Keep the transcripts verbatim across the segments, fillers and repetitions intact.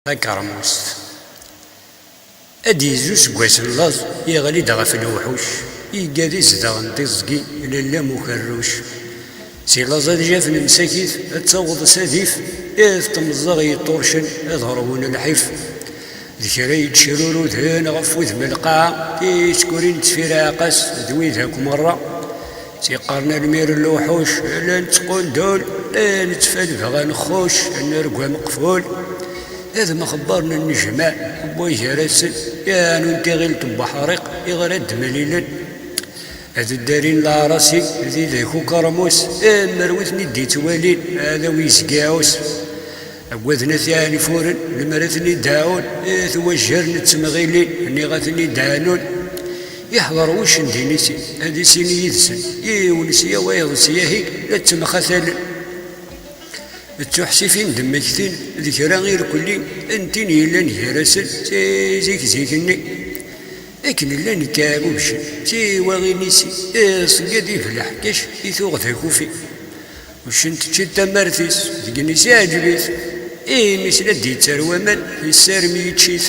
Takermust. Ad d-yezzu seg wass n laẓ, yeɣli-d ɣef lewḥuc, igad izedɣen tiẓgi, lalla m ukerruc. Si laẓ ad jafen msakit, ad taweḍ s adif, i temẓeɣ yeṭṭurcen, ad ṛwun lḥif. D kra yettcruruden ɣef wudem n lqaɛa, tiskurin ttfiraɛqas d wid akk merra. Tt-iqqaren almir n lewḥuc, la nettqundul, la nettfal bɣa nxuc, nergwa meqful. Ad mxebbren nnejmaɛ n wagar-asen, yeɛnun tiɣilt n weḥriq, iɣra d-mlilen. Ad ddarin leɛrasi di dak ukermus, am merwet n i d-ittwalin, aɛdaw yezga iɛus. Aggaden ad t-iɛenfuren, lemmer ad ten-id-ɛun, eh, twajjaren d temɣilin, niɣ ad ten-id-ɛnun. Iḥḍer wuccen d inisi, ad isini yid-sen, yiwen sya wayeḍ syahi, la ttemxatalen. D tuḥsifin d-mmektin, d kra irkelli, n tin yellan gar-asen, si zik zik-nni. Akken llan kɛbubcen, si wa inisi, iṣegga di belḥekkac, i tuɣ d akufi. Uccen teččit tamart-is, deg-nnes iɛǧeb-it. Imi s la d-yettarew aman, yessarem yečč-it.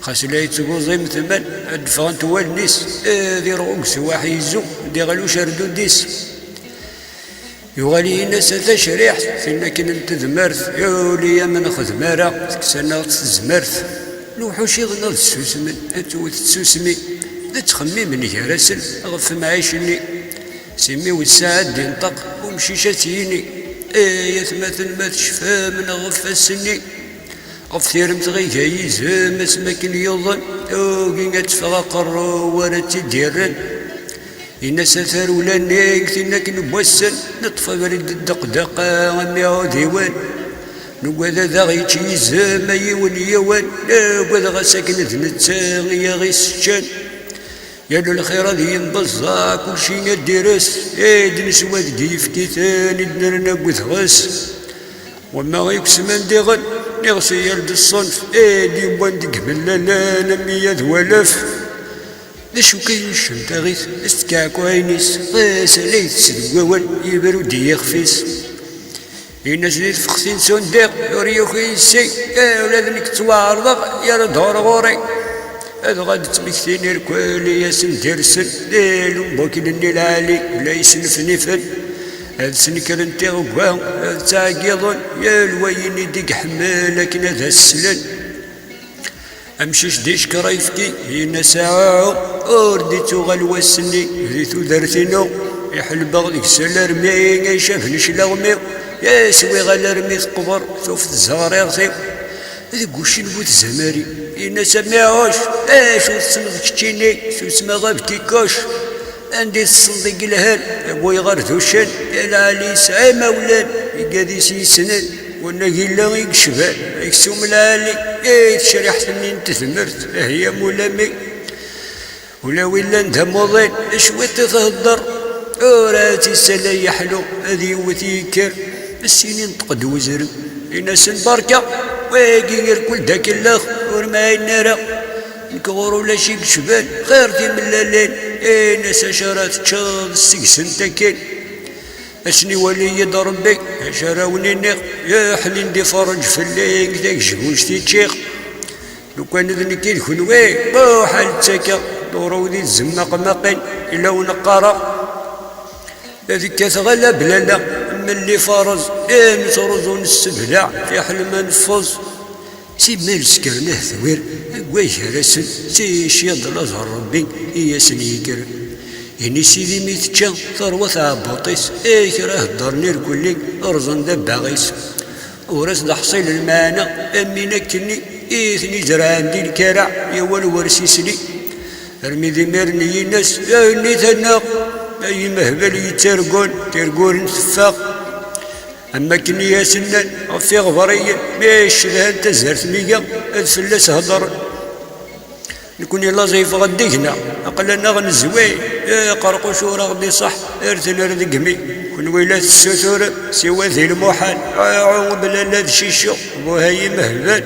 Xas la yettguẓim tman, ad d-ffɣent wallen-is, ad irɣu deg swaḥ yezzu, d iɣluc ar dud-is. Yuɣal-iyi-n ass-a tacriḥt, tin akken n tedmert, yuli am nexdem ara, teksa-nneɣ-tt tezmert. Lewḥuc-iḍen ad ssusmen, ad tewwet tsusmi, d ttxemmimen gar-asen ɣef temɛic-nni. S imi wessaɛ ad d-inṭeq umcic ad tt-yini, ay atmaten ma tecfam neɣ ɣef ass-nni. Ɣef tiremt ɣiga yizem asmi akken yuḍen, tugi ad teffeɣ aqerru ara tt-id-irren. Yenna-s a tarewla-nni deg tin akken n wassen, neṭṭef abrid n ddeqdeq am iɛudiwen. Nugad ad aɣ-yečč yizem a yiwen yiwen, nugad ɣas akken d netta i aɣ-iseččen. Yal lxir ad yembeẓẓa, kulci ad d-ires, i d-neswa deg yifkiten i d-nerna deg udɣes. Wamma ikesman diɣen, niɣ si yal d ṣṣenf, i d-yewwan deg imellanen am iya d walef. D acu kan uccen taɣit s tkeɛkuɛin-is, ɣas ala itess deg wawal, yebru-d i yixef-is. Yenna-s di tfextin s undiq, ur yuki yes-i, eh, ula d nekk ttwaɛerḍeɣ, yerra-d ɣur ɣur-i. Dɣa d ttmektin irkul i asen-d-irsen, di lumbukin-nni lɛali, la yesnefnifen. Ad snekren tiɣegga, ad ttɛeggiḍen, yal wayen i d-iḥemmel akken ad as-slen. Amcic d-icekkeṛ ayefki, yenna-s aɛuɛu, ur d-ittuɣal wass-nni di tudert-inu. Iḥelbeɣ deg-s alarmi ay icaben cclaɣem-iw, yeswiɣ alarmi teqber tuft tzeɣriɣt-iw. Deg uccen bu tzamari, yenna-s a miɛuc, acu tessneḍ keččini, susmeɣ a btikuc. Anda i tessneḍ i yelhan, a bu iɣerducen, ya lɛali yesɛa imawlan, igad-is yessnen, wanag illa i yecban, aksum lɛali, i tecriḥt-nni n tedmert, ahi am ulami. Ula wi llan d amuḍin, cwiṭ i thedder, ur ad tt-issalay yeḥlu, ad yewwet yekker, s-inin ṭṭeq-d wezrem, in-asen berka, wagi irkul-d akellax, ur mɛinen ara. Nekk ɣur ulac i yecban, xir timellalin, in-as acu ara teččeḍ seg-sent akken. Ad sen-iwali-yi-d Rebbi, acu ara wen-iniɣ, yeḥnin d iferreǧ fell-i, d agejguj i ččiɣ. Lukan d nekk i d kenwi, muḥal ttakkeɣ, d urew di tzemmaqmaqin, ila wen-qqareɣ. Ad kkateɣ ala blala, mmelli fareẓ, i nettruẓu nesseblaɛ, fiḥel ma neffeẓ. Simmal skerneɣ twir, deg wagar-asen, si ccyaḍ laẓ n Rebbi i asen-yekkren. Ini sidi mi tečča terwa tɛebbuṭ-is, i kra heddren irkelli, rẓen d abbaɣ-is. Ur as-d-ḥṣil lmeɛna, am win akkenni i ten-izerɛen di lkaraɛ, i awal wer s-isli. Armi d imiren yenna-s, a nnit-nneɣ, ay imehbal yettargun, tirgurin teffeɣ. Am wakken i as-nnan ɣef iɣebriyen mi cedhan tazart miga, ad fell-as hedren. Nekni laẓ yeffeɣ-d deg-neɣ, aql-aneɣ nezwi, aqerquc ur aɣ-d-iṣaḥ, ar tner deg imi. Kenwi la tessuturem, siwa di lmuḥal, ɛuɛu, blala d ciccu, buha yimehbal.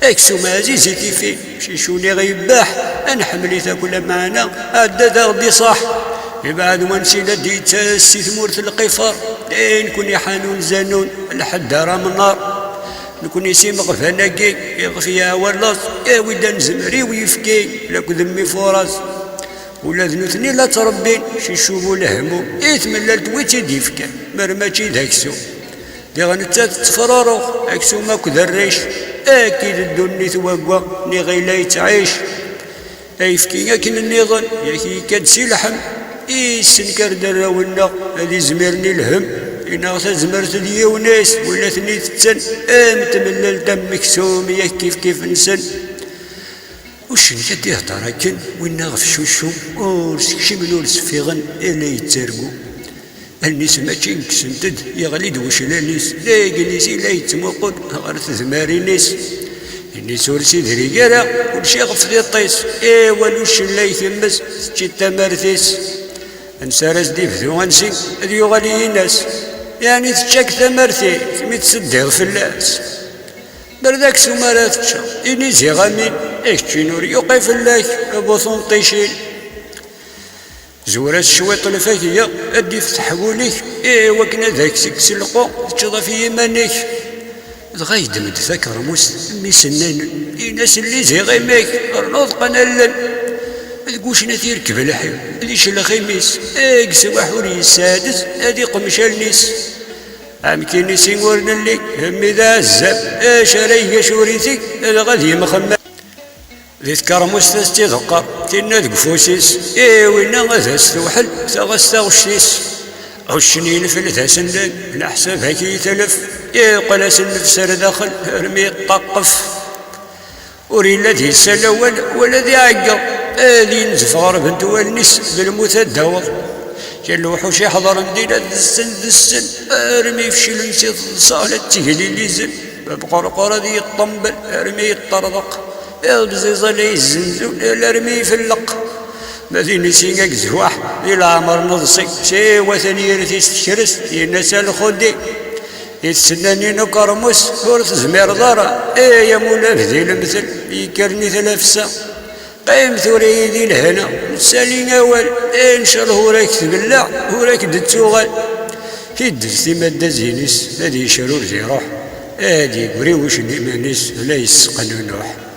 Aksum ɛziz i tifin, cicuniɣ yebbaḥ, ad nḥemmel-it akk lameɛna, ɛedda daɣ d-iṣaḥ. Yebɛed wansi la d-yettas si tmurt n lqifar, d ayen kun iḥanun zanun, lḥedd ara mennaṛ. Nekni s imeɣban-agi iɣef yeɛwa laẓ, awi-d anezmer i uyefki lakked mmi Furas. Ula d nutni la ttrebbin cicub ulehmu i tmellalt wi tt-id-yefkan, mer mačči d aksum. Diɣ nettat tettefrurux aksum akked rric, akka i d ddunit wagga niɣ ila yettɛic. Ayefki akken nniḍen yak yekka-d si lḥem, i yessenkar-d arraw-nneɣ ad izmiren i lhem, i neɣ tazmert d yiwen-is win ad ten-itetten am tmellalt am meksum yak kifkif-nsen. Uccen ad d-ihder akken winna ɣef cuccu ur sekcimen ur seffiɣen ala yettargu. Allen-is mačči nksent-d, yeɣli-d weclan-is, d ayen-is i la yettmuqul ɣer tezmarin-is. Ini-s ur sidrig ara, kulci ɣef tiṭ-is, iwal uccen la ikemmez, teččiḍ tamart-is. Ansa ara s-d-ibdu ansi ad yuɣal i yinas? Yeɛni tečča-k tamart-ik mi tseddiḍ fell-as? Mer d aksum ara teččeḍ, ini ziɣ amin, a keččin ur yuqi fell-ak a bu tunṭicin. Zur-as cwiṭ lfakya, ad d-ifteḥ wul-ik, iwakken ad ak-tekkes lqu, teččeḍ ɣef yiman-ik. Dɣa yeddem-d takermust, mmi-s nnan, in-as lli ziɣ imi-k, rnu ḍqan allen. Deg ucnat irkeb lḥiw, d icelxim-is, deg swaḥ ur yessaɛdez, ad iqmec allen-is. Amkin-is i ur nelli, mmi d aɛezzab, acu ara yeg acu ur iteg, dɣa ad yemxemmal. Di tkermust ad tt-iḍeqqer, tinna deg ufus-is, i winna ad as-tewḥel taɣast taɣect-is. Uccen yenfel d asennan, leḥsab ad k-yetlef, yeqqel-as nnefs ar daxel armi yeṭṭaqqef. Ur yelli ad yessal awal wala ad iɛeggeḍ, ad yenzef ɣer bent wallen-is d lmut ad d-aweḍ. Kra n lewḥuc iḥeḍren din ad dessen, dessen, armi feclen si teḍsa la tteglilizen, bab qerqur ad yeṭṭembel armi yeṭṭerḍeq, iḍebẓiẓ la yezzenzun alarmi ifelleq. Ma d inisi agezwaḥ di leɛmer neḍsi, siwa tanyir-is tekrest, yenna-s a lxudi. I tsennanin ukermus ur tezmireḍ ara, ay amulab di lemtel yekkren i tlafsa. Qqim tura-yi di lehna, nessali awal, incallah ur ak-tbelleɛ, ur ak-d-tettuɣal. Iddez timaddazin-is, ad yecrur di ṛuḥ, ad yegri wuccen iman-is la yesseqnunuḥ.